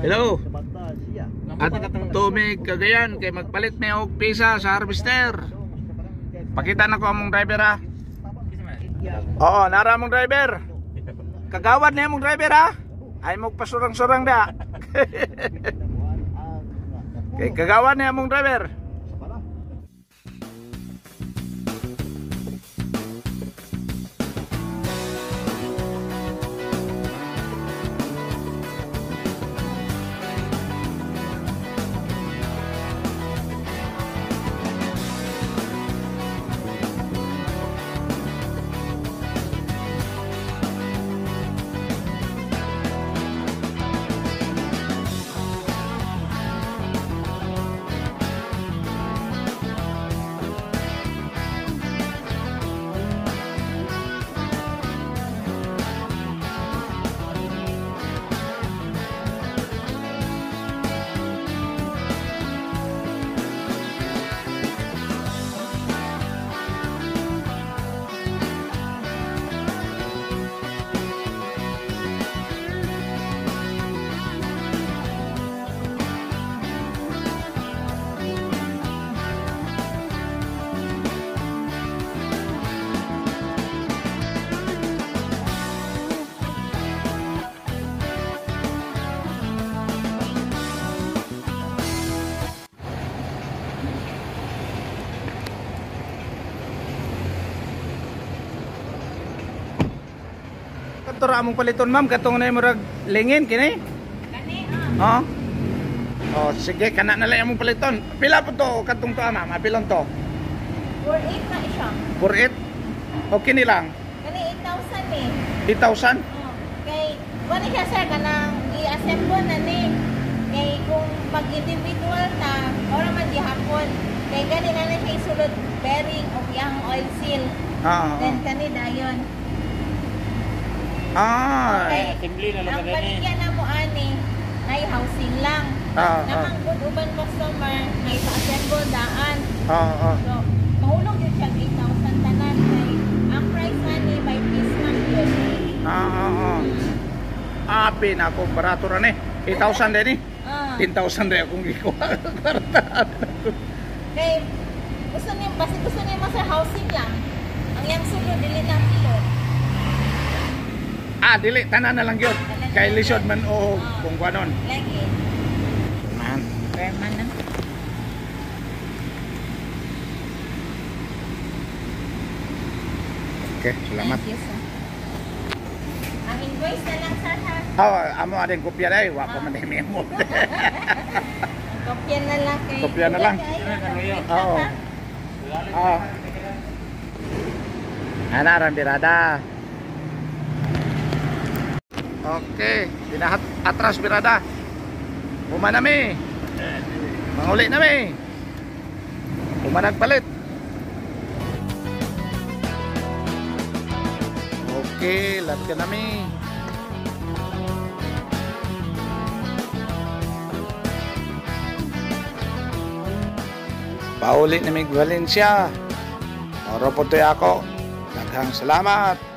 Hello. At tumig Cagayan kay magpalit may og pisa sa harvester. Pakita na ko among driver ha. Oo, nara among driver. Kagawad na among driver ha. Ay mo pasurang-surang da. Kay kagawad na among driver. Kato ra among paliton ma'am, katong na murag lingin kini. Kani ah. Oh. Oh, sige, kana na lang among paliton. Pila po to katong to ma'am? Pilon to? 4.8 na siya. 4.8. Okay ni lang. Kani 8,000 eh. 8,000? Oh. Kay kuno siya sir kanang i-assemble na ni. Kay kung mag-individual ta, ora man gihapon. Kay gani na na siya isulod bearing o iyang oil seal. Ah. Then kani dayon. Ah. Okay. Assembly na lang Ang gani. baligya na mo ani nay housing lang. Ah. Namanggod uban customer ngay pa-assemble daan. Ah. So, mahulog yun siya 8,000 tanan kay ang price ani by piece man yun. Ah. Api na ako barato ra ni. 8,000 din ni. Ah. 10,000 din akong gikuha. Kwarta. Kay gusto niyo basta gusto niyo mo sa housing lang. Ang iyang sulod dili na kilo. Ah, dili tanan na lang gyud. Kay lisod man o kung kuanon. Lagi. Man. Berman na. Okay, salamat. Thank you, sir. Ang invoice na lang sir ha. Oh, amo ading kopya dai, wa pa man dai mo. Ang kopya na lang kay. Kopya na lang. Oo. Oo. Ana ran birada. Okay, dinahat atras birada. Uma na mi. Manguli na mi. Uma nagpalit. Okay, lat ka na mi. Pauli na mi Valencia. Oro po ako. Daghang salamat.